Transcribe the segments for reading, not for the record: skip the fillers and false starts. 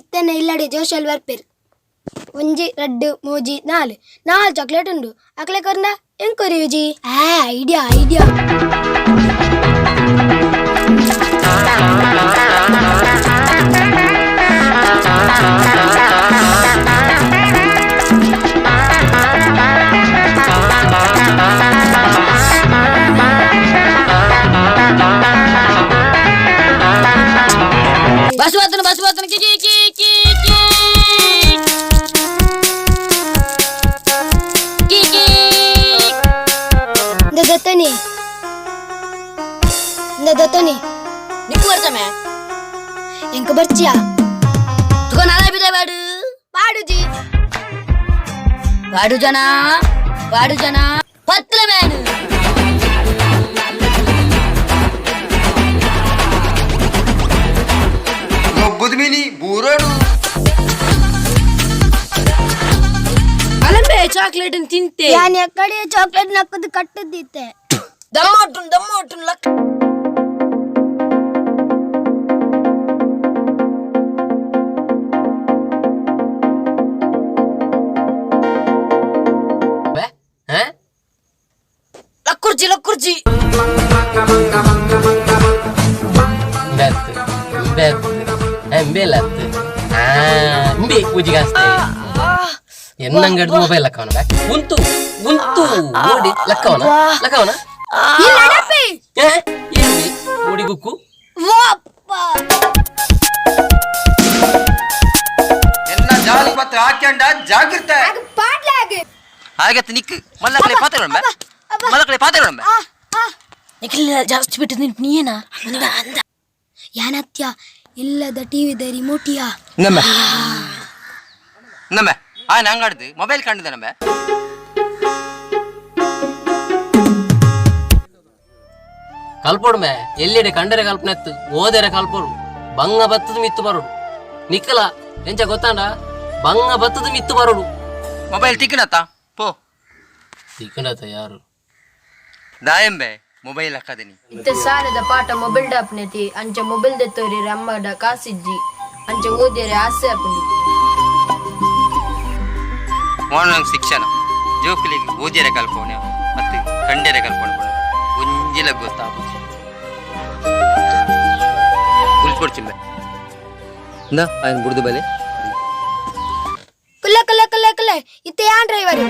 ಇತ್ತನೆ ಇಲ್ಲಡೆ ಜೋಶಲ್ ಬರ್ಪೇರು. ಒಂಜಿ ರಡ್ಡು ಮೂಜಿ ನಾಲ್ ನಾಲ್ ಚಾಕ್ಲೇಟ್ ಉಂಡು. ಅಕ್ಲೆ ಕೊರ್ನ ಎಂಕೊರಿ ವಿಜಿ. ಆ idea idea. Bus ಬರ್ತನ, bus ಬರ್ತನ, ಕಿ ಕಿ ಕಿ ಕಿ ಕಿ ಕಿ. ಇಂದ ದತ್ತನಿ, ಇಂದ ದತ್ತನಿ. ನಿಕ್ಕು ಬರ್ತಮೆ. ಎಂಕ ಬರ್ಚಿಯಾ? ತುಕ ನಾಳೆ ಬಿದ ಬಾಡು. ಪಾಡುಜಿ. ಬಾಡು ಜನ, ಬಾಡು ಜನ ಪತ್ರ ಮ್ಯಾನು. ಗೊಬ್ಬದ ಮೀನಿ ಬೂರೋಡು. ಅಲಂಬೆ ಚಾಕ್ಲೇಟ್ ತಿಂತೆ. ಯಾನ್ ಎಕ್ಕಡೆ ಚಾಕ್ಲೇಟ್ ನಕ್ಕದು ಕಟ್ಟದಿತ್ತೆ. ದಮ್ಮೋಟುನ್ ದಮ್ಮೋಟುನ್ ಲಕ್. ಲಕ್ಕುರ್ಜಿ ಲಕ್ಕುರ್ಜಿ. ಇಂಬೆತ್ತು ಇಂಬೆತ್ತು ಎಂಬೆಲತ್ತು ಆ ಇಂಬೆ ಪೂಜೆಗಾಸ್ತೆ ಎನ್ನಂಗಡ್ದು ಮೊಬೈಲ್ ಲಕ್ಕವನ ಬೇ ಉಂತು ಉಂತು ಓಡಿ ಲಕ್ಕವನ ಲಕ್ಕವನ. ಏ ಏನ್ರಿ ಓಡಿ ಗುಕ್ಕು. ವಾಪ್ಪ. ಎಲ್ಲ ಜಾಲಿ ಪತ್ರ ಹಾಕ್ಯಂಡ ಜಾಗಿರ್ತ. ಪಾಡ್ಲಾಗೆ. ಹಾಗೆ ನಿಕ್ ಮಲ್ಲಕಲೆ ಪಾತ್ರ ಮಲ್ಲಕಲೆ ಪಾತ್ರ. ನಿಖಿಲ್ ಜಾಸ್ತಿ ಬಿಟ್ಟು ನಿಂತು ನೀನಾ ಅಂದ. ಯಾನತ್ಯ ಇಲ್ಲದ ಟಿವಿದ ರಿಮೋಟಿಯಾ? ನಮ್ಮ ನಮ್ಮ ಆ ನಂಗಾಡ್ದು ಮೊಬೈಲ್ ಕಂಡಿದ್ದೆ ನಮ್ಮ. ಕಲ್ಪೋಡು ಮೇ ಎಲ್ಲೆಡೆ ಕಂಡರೆ ಕಲ್ಪನೆತ್ತು ಓದೆರೆ ಕಲ್ಪೋಡು ಬಂಗ ಬತ್ತದ ಮಿತ್ತು ಬರೋಡು ನಿಕ್ಕಲ ಎಂಚ ಗೊತ್ತಾಂಡ ಬಂಗ ಬತ್ತದ ಮಿತ್ತು ಬರೋಡು. ಮೊಬೈಲ್ ತಿಕ್ಕಿನತ್ತ ಪೋ. ತಿಕ್ಕಂಡತ ಯಾರು? ದಾಯಂಬೆ ಮೊಬೈಲ್ ಹಾಕದಿನಿ. ಇತ್ತ ಸಾಲದ ಪಾಠ ಮೊಬೈಲ್ ಡಾಪ್ನೆತಿ ಅಂಚ ಮೊಬೈಲ್ ದತ್ತೋರಿ ಅಮ್ಮಡ ಕಾಸಿಜ್ಜಿ ಅಂಚ ಓದಿಯರೆ ಆಸೆ ಆಪುಂಡು. ಆನ್ಲೈನ್ ಶಿಕ್ಷಣ ಜೋಕುಲಿಗೆ ಓದಿಯರೆ ಕಲ್ಪೋಣೆ ಮತ್ತು ಕಂಡ್ಯರೆ ಕಲ್ಪೋಣೆ ಒಂಜಿಲ ಗೊತ್ತಾಪುಜಿ. ಉಲ್ಕೊಡ್ಚಿಂಬೆ ಇಂದ ఆయన ಬುಡ್ದು ಬಲೆ. ಕುಲ್ಲ ಕುಲ್ಲ ಕುಲ್ಲ ಕುಲ್ಲ ಇತ್ತೆ ಯಾನ್ ಡ್ರೈವರ್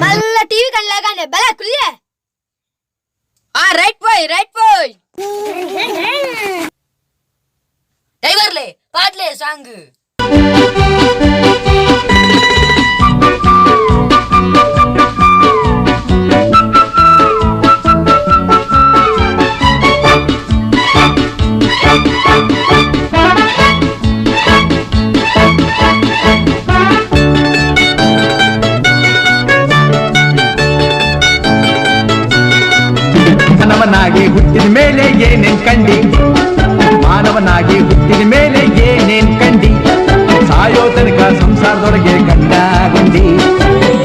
ಮಲ್ಲ ಟಿವಿ ಕಣ್ಲಾಗಾನೆ ಬಲ ಕುಲ್ಲೆ. ಆ ರೈಟ್ ಬಾಯ್, ರೈಟ್ ಬಾಯ್ ಡ್ರೈವರ್ಲೆ ಪಾಡ್ಲೆ ಸಾಂಗ್. ಮಾನವನಾಗಿ ಹುಟ್ಟಿದ ಮೇಲೆ ಏನೇನ್ ಕಂಡಿ? ಮಾನವನಾಗಿ ಹುಟ್ಟಿದ ಮೇಲೆ ಏನೇನ್ ಕಂಡಿ? ಸಾಯೋ ತನಕ ಸಂಸಾರದೊಳಗೆ ಗಂಡ ಗುಂಡಿ.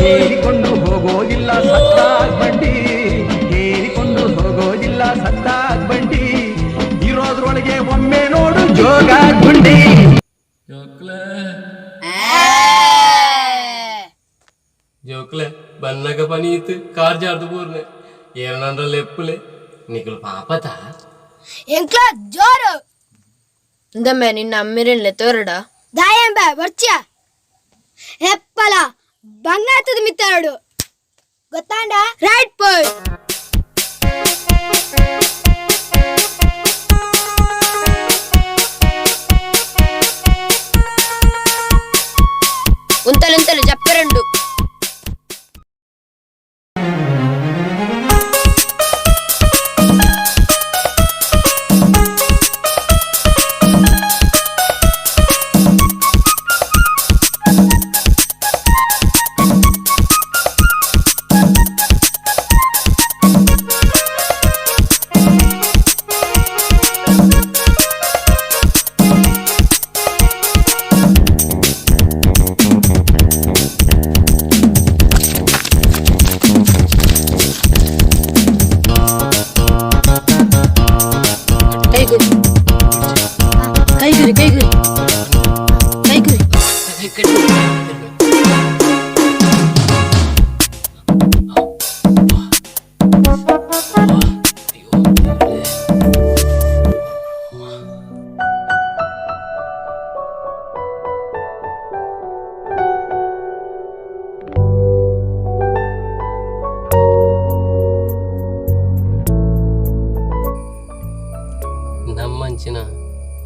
ಹೇರಿಕೊಂಡು ಹೋಗೋದಿಲ್ಲ ಸತ್ತಾಗ್ ಬಂಡಿ, ಹೇರಿಕೊಂಡು ಹೋಗೋದಿಲ್ಲ ಸತ್ತಾಗ್ ಬಂಡಿ. ಇರೋದ್ರೊಳಗೆ ಒಮ್ಮೆ ನೋಡು ಜೋಗ ಗುಂಡಿ. ಜೋಕ್ಲೆ ಜೋಕ್ಲೆ ಬನ್ನಗ ಪನೀತ್ ಕಾರ್ ಜಾರ್ದು ಪೂರ್ನೆ ಏನಂದ್ರ ಲೆಪ್ಪುಲೆ ನಿಕುಲು ಪಾಪತ. ಎಂಕ್ಲ ಜೋರು. ಇಂದಮ್ಮೆ ನಿನ್ನ ಅಮ್ಮಿರನ್ಲೆ ತೋರಡ. ದಾಯಂಬ ಬರ್ಚಿಯ ಹೆಪ್ಪಲ ಬಂಗಾತದ ಮಿತ್ತಾಡು ಗೊತ್ತಾಂಡ ರೈಟ್ ಪೋಯ್. ಉಂತಲುಂತಲು ಜಪ್ಪೆರಂಡು.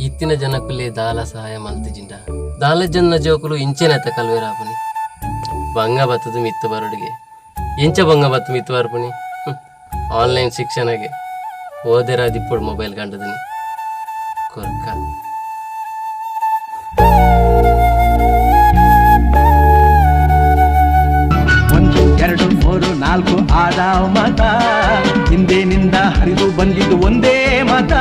ಇತ್ತಿನ ಜನಕುಲೇ ದಾಲ ಸಹಾಯ ಮಲ್ತಿಜಿಂಡ ದಾಲ ಜನ ಜೋಕುಲು ಇಂಚೆನೆತ್ತ ಕಲ್ವೇರಾಪುನಿ. ಬಂಗ ಬತ್ತದ ಮಿತ್ತು ಬರಡಿಗೆ ಎಂಚ ಬಂಗ ಬತ್ತು ಮಿತ್ತು ಬರ್ಪುನಿ. Online ಶಿಕ್ಷಣಗೆ ಓದೆರಾದಿಪ್ಪುಡು mobile ಕಂಡದಿನಿ ಕೊರ್ಕ. ಒಂದು ಎರಡು ಮೂರು ನಾಲ್ಕು ಆದಾವ್ ಮತ, ಹಿಂದಿನಿಂದ ಹರಿದು ಬಂದಿದ್ದು ಒಂದೇ ಮತ.